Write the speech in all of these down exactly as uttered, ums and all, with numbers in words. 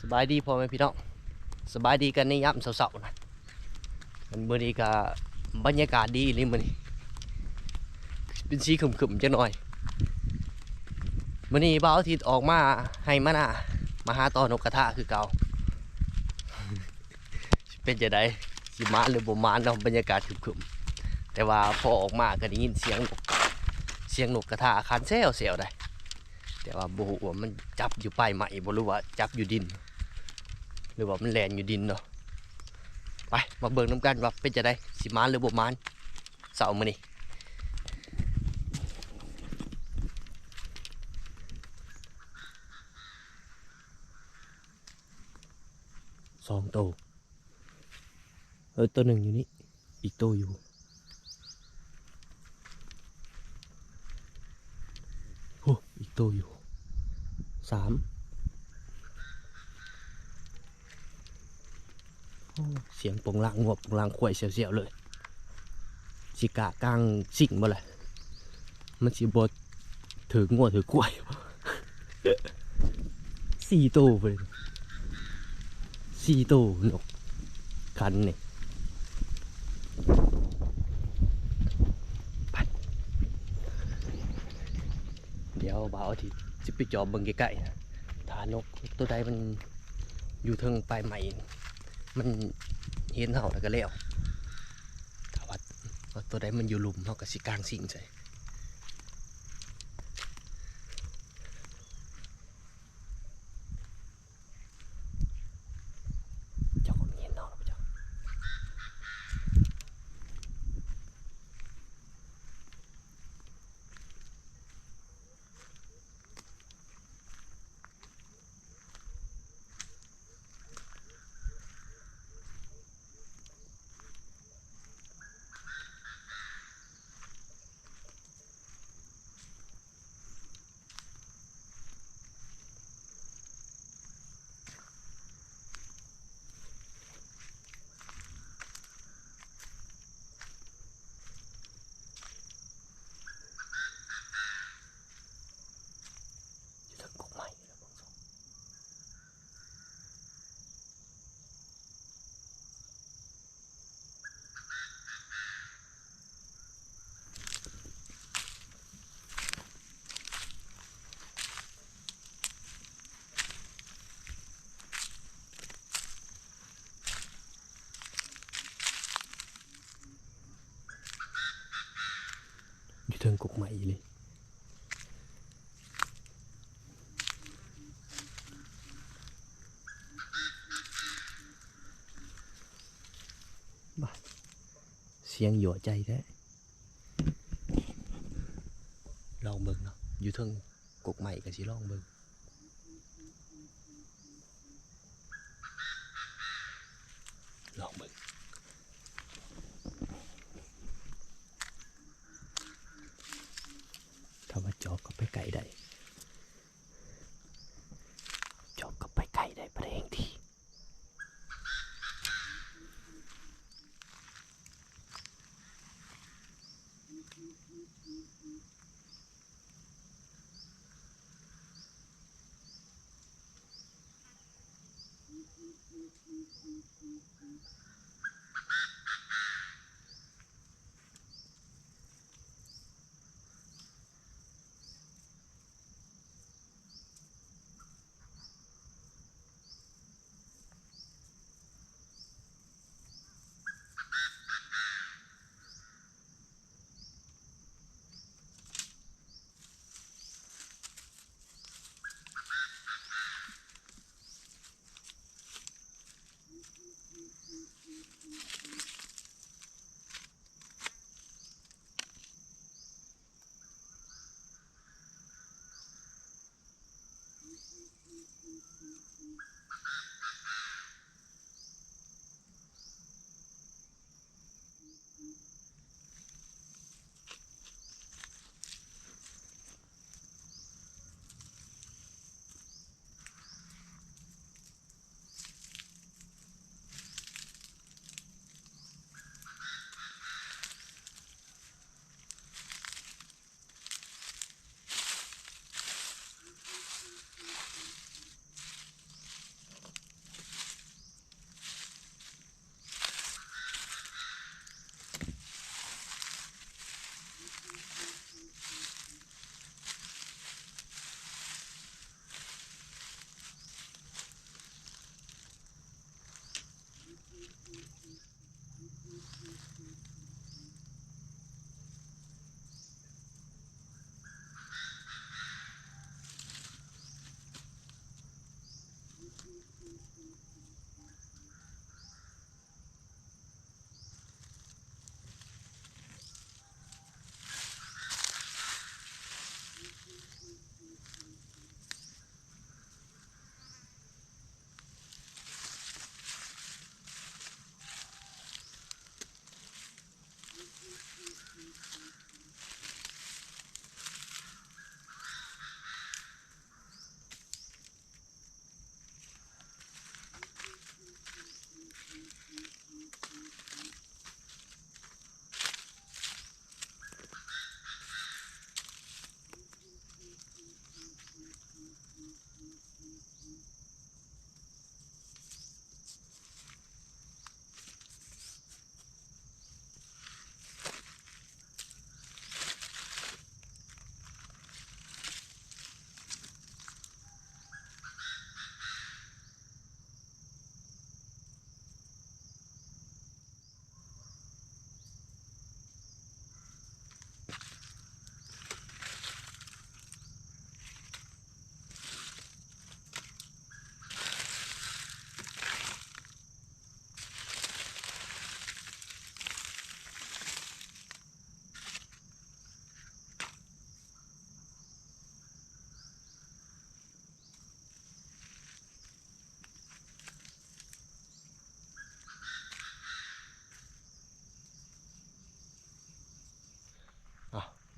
สบายดีพ่อแม่พี่น้อง สบายดีกันในยามเช้าๆนะ มื้อนี้ก็บรรยากาศดีอีหลีมื้อนี้ เป็นสีครึ้มๆจักหน่อย มื้อนี้บ่าวอาทิตย์ออกมาไฮ่มานา มาหาต่อนกกระทาคือเก่า เป็นจั่งใด สิหมานหรือบ่หมานเนาะ บรรยากาศครึ้มๆ แต่ว่าพอออกมาก็ได้ยินเสียงนก เสียงนกกระทาคันแซวๆได้ แต่ว่าบ่ฮู้ว่ามันจับอยู่ปลายไม้บ่ หรือว่าจับอยู่ดิน หรือว่ามันแล่นอยู่ดินเนาะ ไป มาเบิ่งนำกันว่าเป็นจั่งใด สิหมานหรือบ่หมาน เช้ามื้อนี้ สองโต เออ โตหนึ่งอยู่นี่ อีกโตอยู่ โอ้ อีกโตอยู่ สาม โอ้ เสียงโป่งลางงัวโป่งลางควายเสียวๆเลย สิกะกลางสิ่งบ่ล่ะ มันสิบ่ถืกงัวถืกควาย สี่โตไปเลย สี่โตนกคันนี่ ไป เดี๋ยวบ่าวอาทิตย์สิไปจอบเบิ่งใกล้ๆนะ ถ้านกตัวใดมันอยู่เทิงปลายไม้ มันเห็นเฮาแล้วก็แล้ว ถ้าว่าตัวใดมันอยู่ลุ่ม เฮาก็สิกางสิ่งใส่ เจ้าก็มีเห็นเฮาแล้วบ่เจ้า อยู่เทิงกกไม้แล้วเบิ่งซะ อยู่เทิงกกไม้อีหลี บ้า เสียงยั่วใจแท้ ลองเบิ่งเนาะ อยู่เทิงกกไม้ก็สิลองเบิ่ง ลองเบิ่ง ถ้าว่าจอบเข้าไปใกล้ได้ จอบเข้าไปใกล้ได้ ประเด็นที่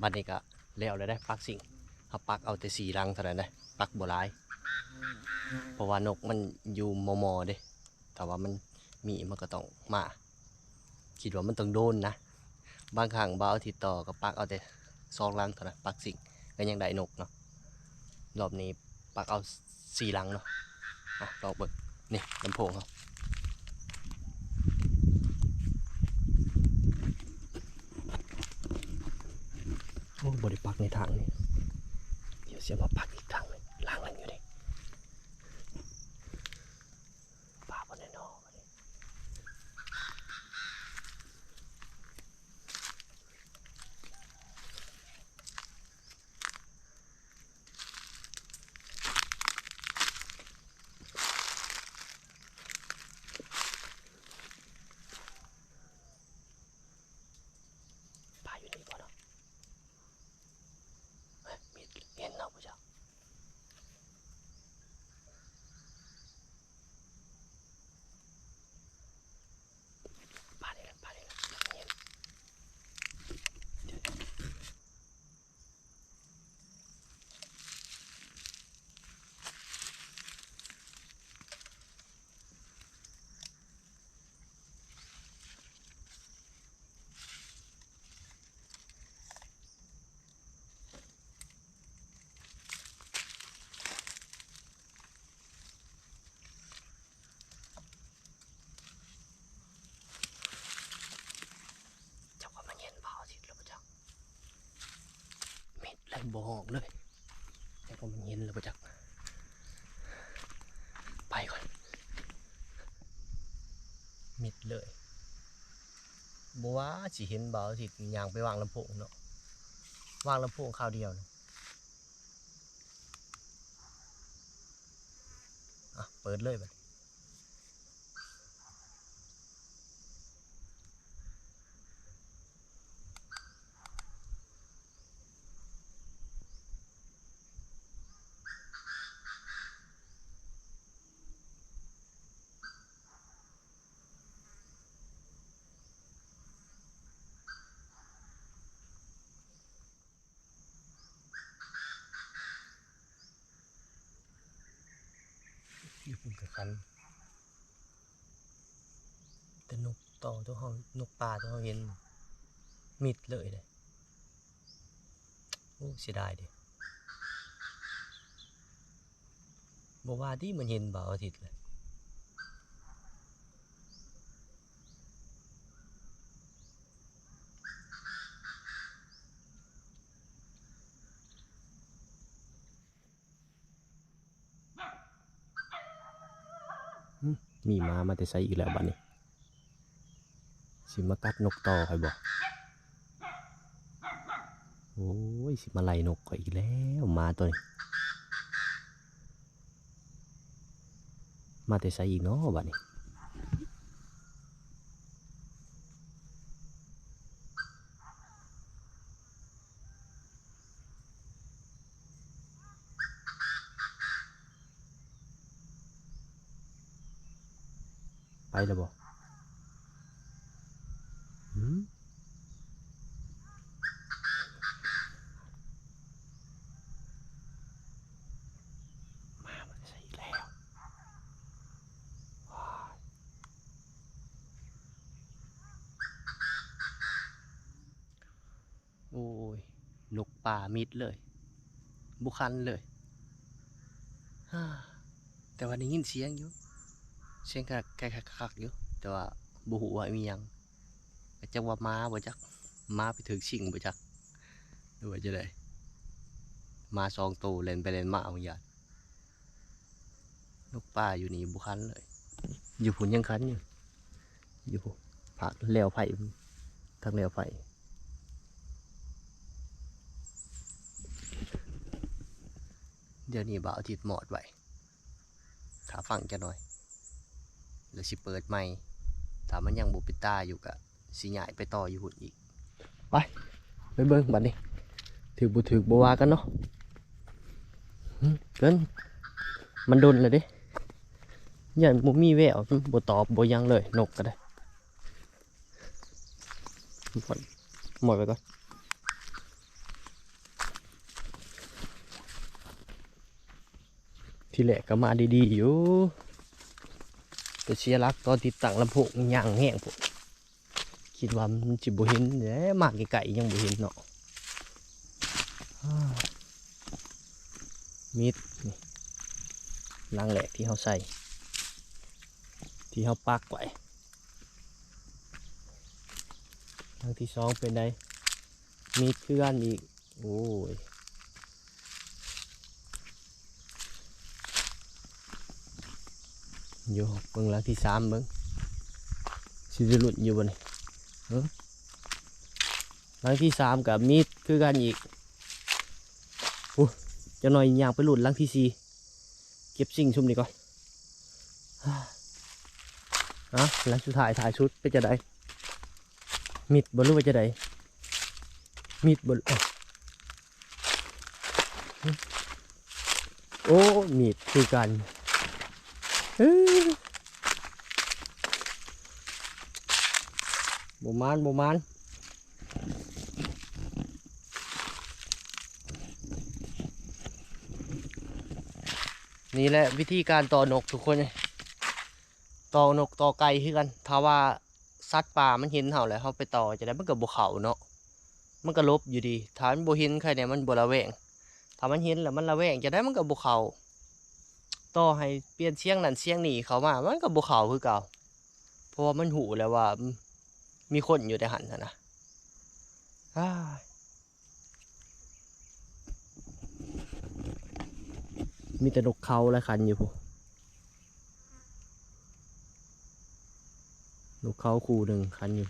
บัดนี้ก็แล้วแล้วเด้ ปักสิ่ง เฮาปักเอาแต่สี่หลังเท่านั้นเด้ ปักบ่หลาย เพราะว่านกมันอยู่มอๆเด้ ถ้าว่ามันมีมันก็ต้องมา คิดว่ามันต้องโดนนะ บางครั้งบ่าวอาทิตย์ต่อก็ปักเอาแต่สองหลังเท่านั้น ปักสิ่งก็ยังได้นกเนาะ รอบนี้ปักเอาสี่หลังเนาะ อ่ะ ลองเบิ่ง นี่ลำโพงเฮา โอ้ บ่ได้ปักในทางนี่ เดี๋ยวสิมาปักอีกทางหนึ่ง หลังหนึ่งอยู่นี่ ปลาบ่แน่นอน ปลาอยู่นี่บ่เนาะ เฮ้ย มีเห็นเนาะ บ่จัก ปลานี่แหละ ปลานี่แหละ เห็น จักว่ามันเห็นบ่าวอาทิตย์แล้วบ่จัก มิดเลย บ่ฮ้องเลย จักว่ามันเห็นแล้วบ่จัก ไปก่อน มิดเลย บ่ว่าสิเห็นบ่าวอาทิตย์ย่างไปวางลำโพงเนาะ วางลำโพงคราวเดียวเนาะ อ่ะ เปิดเลยบัดนี้ อยู่พุ่นกะคัน แต่นกต่อตัวเฮา นกป่าตัวเฮาเห็น มิดเลยเด้ โอ้ เสียดายเด้ บ่ว่าติมันเห็นบ่าวอาทิตย์เลย หึ มีหมามาแต่ไสอีกแล้วบัดนี้ สิมากัดนกต่อข้อยบ่ โอ้ย สิมาไล่นกข้อยอีกแล้ว หมาตัวนี้ มาแต่ไสอีกเนาะบัดนี้ ไปแล้วบ่ หืม มามันใส่แล้ว ว้าย โอ้ย นกป่ามิดเลย บ่คันเลย ฮ่า แต่ว่าได้ยินเสียงอยู่ เสียงคัก คัก คัก คักอยู่ แต่ว่าบ่ฮู้ว่าอีหยัง ก็จักว่าหมาบ่จัก หมาไปถืกชิงบ่จัก หรือว่าจั่งใด หมาสองโตแล่นไปแล่นมา บางอย่าง นกป่าอยู่นี่บ่คันเลย อยู่พุ้นยังคันอยู่ อยู่พุ้น ภาคแลวไผ ทางแลวไผ เดี๋ยวนี้บ่าวอาทิตย์มอดไว้ ถ้าฟังจักหน่อย แล้วสิเปิดใหม่ ถ้ามันยังบ่เป็นตาอยู่ก็สิย้ายไปต่ออยู่พุ้นอีก ไป ไปเบิ่งบัดนี้ ถืกบ่ถืกบ่ว่ากันเนาะ หึ เกิน มันดนแล้วเด้ ย้านบ่มีแวว มันบ่ตอบบ่หยังเลย นกก็ได้ หมด หมดไปก่อน ทีแรกก็มาดีๆอยู่ แต่เสียหลักตอนติดตั้งลำโพงย่างแฮงพุ้น คิดว่ามันสิบ่เห็นแหละ มาใกล้ๆยังบ่เห็นเนาะ อ้า มิดนี่ หลังแรกที่เฮาใส่ ที่เฮาปักไว้ หลังที่สองเป็นได มิดคือกันอีก โอ้ย อยู่ เบิ่งหลังที่สามเบิ่ง สิได้ลุ้นอยู่บ่นี่ เออ หลังที่สามก็มิดคือกันอีก โอ้ จักหน่อยย่างไปลุ้นหลังที่สี่ เก็บสิ่งซุมนี้ก่อน อ่ะ หลังสุดท้าย ท้ายสุดเป็นจั่งใด มิดบ่หรือว่าจั่งใด มิดบ่ เอ้า โอ้ มิดคือกัน เอ้อ บ่หมาน บ่หมาน นี่แหละวิธีการต่อนกทุกคน ต่อนกต่อไก่คือกัน ถ้าว่าสัตว์ป่ามันเห็นเฮาแล้ว เฮาไปต่อจั่งใดมันก็บ่เข้าเนาะ มันก็หลบอยู่ดี ถ้ามันบ่เห็นใครเนี่ยมันบ่ระแวง ถ้ามันเห็นแล้วมันระแวงจั่งใดมันก็บ่เข้า ต่อให้เปลี่ยนเสียงนั่นเสียงนี่เข้ามา มันก็บ่เข้าคือเก่า เพราะว่ามันฮู้แล้วว่า อืม มีคนอยู่ในหั่นหั้นนะ อ้าย มีแต่นกเขาและคันอยู่พุ้น นกเขาคู่หนึ่งคันอยู่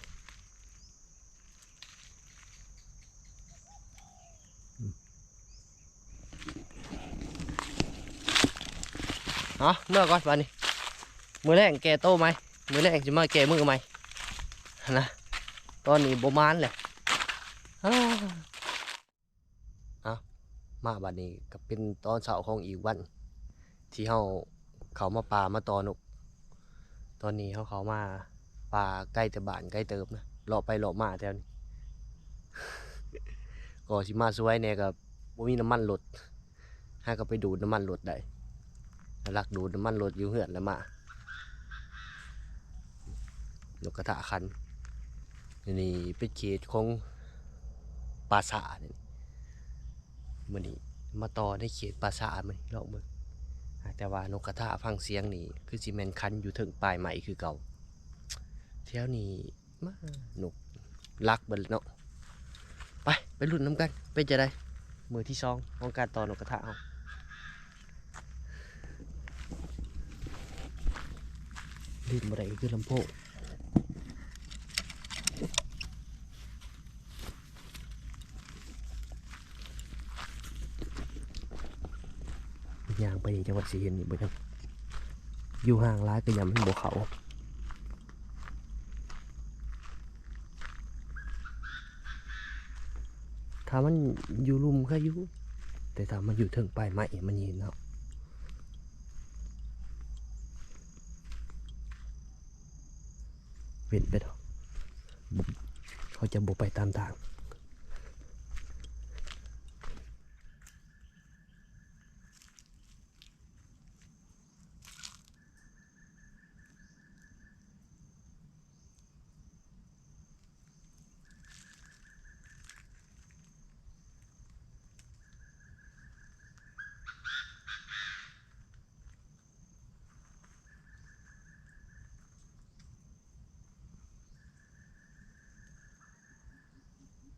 เอาเมื่อก่อนบาดนี้ มื้อแลงแก้โตใหม่ มื้อแลงสิมาแก้มือใหม่ นะ ตอนนี้บ่หมานแหละ อ้า เอามาบาดนี้ก็เป็นตอนเช้าของอีกวัน ที่เฮาเข้ามาป่ามาต่อนก ตอนนี้เฮาเข้ามาป่าไกลแต่บ้านไกลเติบนะ เลาะไปเลาะมาแถวนี้ ก็สิมาสวยแหน่ก็บ่มีน้ำมันรถ หาก็ไปดูดน้ำมันรถได้ ลักดูดน้ำมันรถอยู่เฮือนแล้วมา นกกระทาคัน อันนี้เป็นเขตของป่าช้านี่ มื้อนี้มาต่อในเขตป่าช้ามื้อนี้ ลองเบิ่ง อ่า แต่ว่านกกระทาฟังเสียงนี่คือสิแม่นคันอยู่เทิงปลายไม้คือเก่า แถวนี้ มานกลักเบิดเนาะ ไป ไปลุ้นนำกัน เป็นจั่งใด มื้อที่สองของการต่อนกกระทาเฮา ลืมบ่ได้ก็คือลำโพง ย่างไปนี่จั่งว่าสิเห็นอยู่บ่จั่ง อยู่ห่างหลายก็ย่านมันบ่เข้า ถ้ามันอยู่ลุ่มก็อยู่ แต่ถ้ามันอยู่เทิงปลายไม้มันเห็นเนาะ เว้นไปเถาะ เขาจะบ่ไปตามทาง อื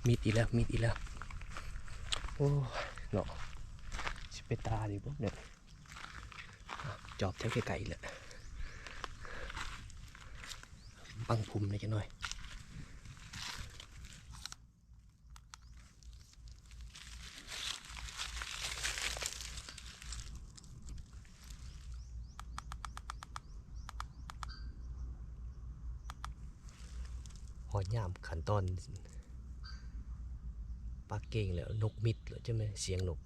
มิดอีกแล้ว มิดอีกแล้ว โอ้ย เนาะ สิไปตาดีบ่เนี่ย จอบแถวไกลๆแหละ บังพุ่มหน่อยจักหน่อย ฮอดยามขั้นตอนปักเก่งแล้ว นกมิดแล้ว จั่งแม่นเสียงนก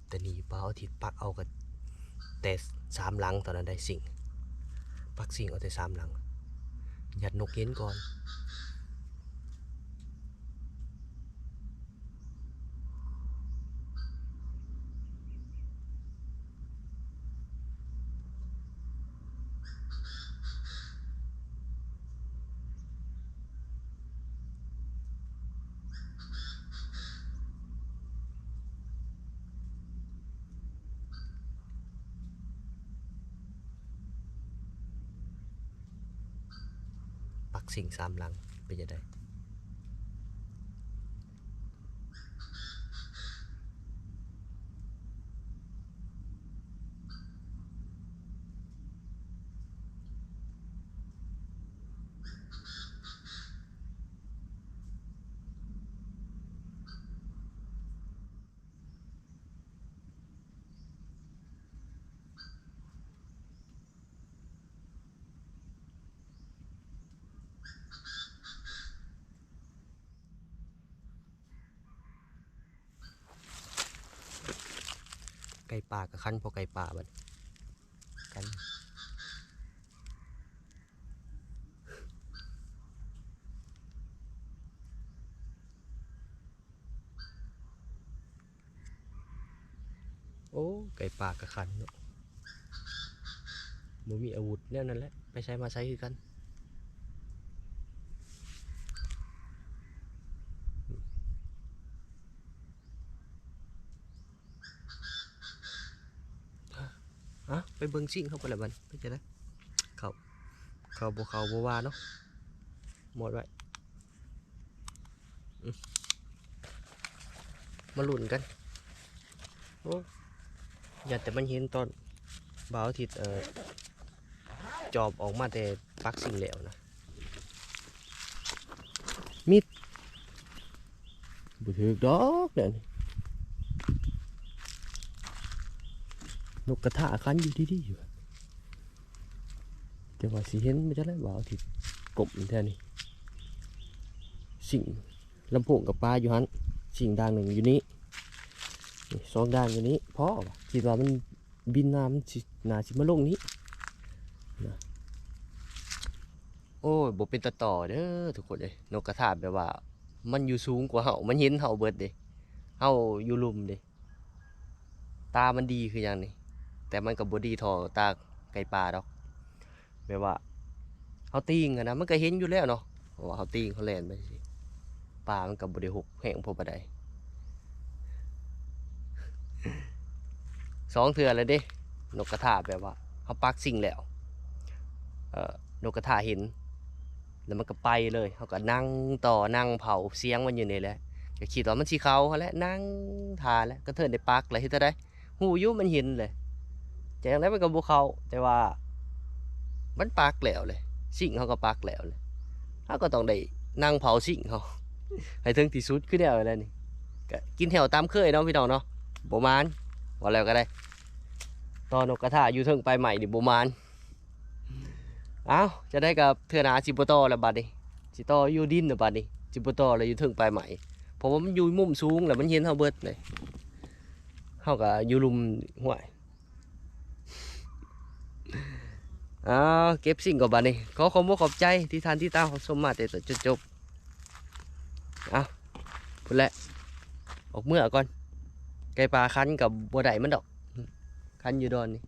แต่นี่บ่าวอาทิตย์ปักเอาก็แต่สามหลังเท่านั้นได้ ซิ่ง ปักซิ่งเอาแต่สามหลัง ย่านนกเห็นก่อน ปักซิ่งสามหลัง เป็นจั่งใด ไก่ป่าก็คัน พอไก่ป่าบัดคัน โอ้ ไก่ป่ากะคันเนาะ บ่มีอาวุธแนวนั้นแหละ ไปไสมาไสคือกัน อ่ะ ไปเบิ่งซิ่งเข้าไปละบัด ไปจะได้ เข้า เข้าบ่เข้าบ่ว่าเนาะ หมดไว้ อืม มาลุ้นกัน โอ้ ย่านแต่มันเห็นตอนบ่าวอาทิตย์ เอ่อ จอบออกมาแต่ปักซิ่งแล้วนะ มิด บ่ถืกดอกเดี๋ยวนี้ นกกระทาคันอยู่ดีๆอยู่ แต่ว่าสิเห็นบ่จักแหละ บ่าวอาทิตย์ก้มแท้นี่ ซิ่ง ลำโพงกับปาอยู่หั่น ซิ่งด้านหนึ่งอยู่นี่ นี่สองด้านอยู่นี่ พอวะ คิดว่ามันบินมา มันสิ น่าสิมาลงนี้นะ โอ้ย บ่เป็นตาต่อเด้อทุกคนเอ้ย นกกระทาแบบว่า มันอยู่สูงกว่าเฮา มันเห็นเฮาเบิดเด้ เฮาอยู่ลุ่มเด้ ตามันดีคือหยังนี่ แต่มันก็บ่ดีเท่าตาไก่ป่าดอก แบบว่า เฮาติ่งหั้นนะ มันก็เห็นอยู่แล้วเนาะ เพราะว่าเฮาติ่ง เฮาแล่นไปจั่งซี้ ป่ามันก็บ่ได้ฮกแฮงพอปานใด สองเทื่อแล้วเด้ นกกระทาแบบว่า เฮาปักซิ่งแล้ว เอ่อ นกกระทาเห็น แล้วมันก็ไปเลย เฮาก็นั่งต่อ นั่งเผาเสียงมันอยู่นี่แหละ ก็คิดว่ามันสิเข้าหั้นแหละ นั่งท่าแหละ กระเทินได้ปักแล้ว เฮ็ดจั่งใด ฮู้อยู่มันเห็นเลย จั่งใดมันก็บ่เข้า แต่ว่า มันปักแล้วเลย ซิ่งเฮาก็ปักแล้วเลย เฮาก็ต้องได้นั่งเผาซิ่งเฮา ให้ถึงที่สุดคือแนวนั้นนี่ ก็กินแห้วตามเคยเนาะพี่น้องเนาะ บ่หมาน ว่าแล้วก็ได้ ต่อนกกระทาอยู่เทิงปลายไม้นี่บ่หมาน เอ้า จั่งใดก็เทื่อหน้าสิบ่ต่อแล้วบัดนี้ สิต่ออยู่ดินแล้วบัดนี้ สิบ่ต่อแล้วอยู่เทิงปลายไม้ เพราะว่ามันอยู่มุมสูงแล้วมันเห็นเฮาเบิดเลย เฮาก็อยู่ลุ่มห้วย อ้าว เก็บซิ่งก่อนบัดนี้ ขอขอบมกขอบใจที่ท่านติดตามรับชมมาแต่ต้นจนจบ เอ้า พุ้นแหละ ออกเมือก่อน ไก่ป่าคันก็บ่ได้มันดอก คันอยู่ดอนนี่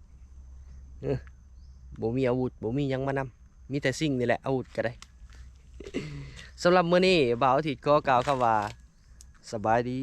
เออ บ่มีอาวุธ บ่มีหยังมานำ มีแต่ซิ่งนี่แหละ อาวุธก็ได้ สำหรับมื้อนี้บ่าวอาทิตย์ขอกล่าวคำว่า สบายดี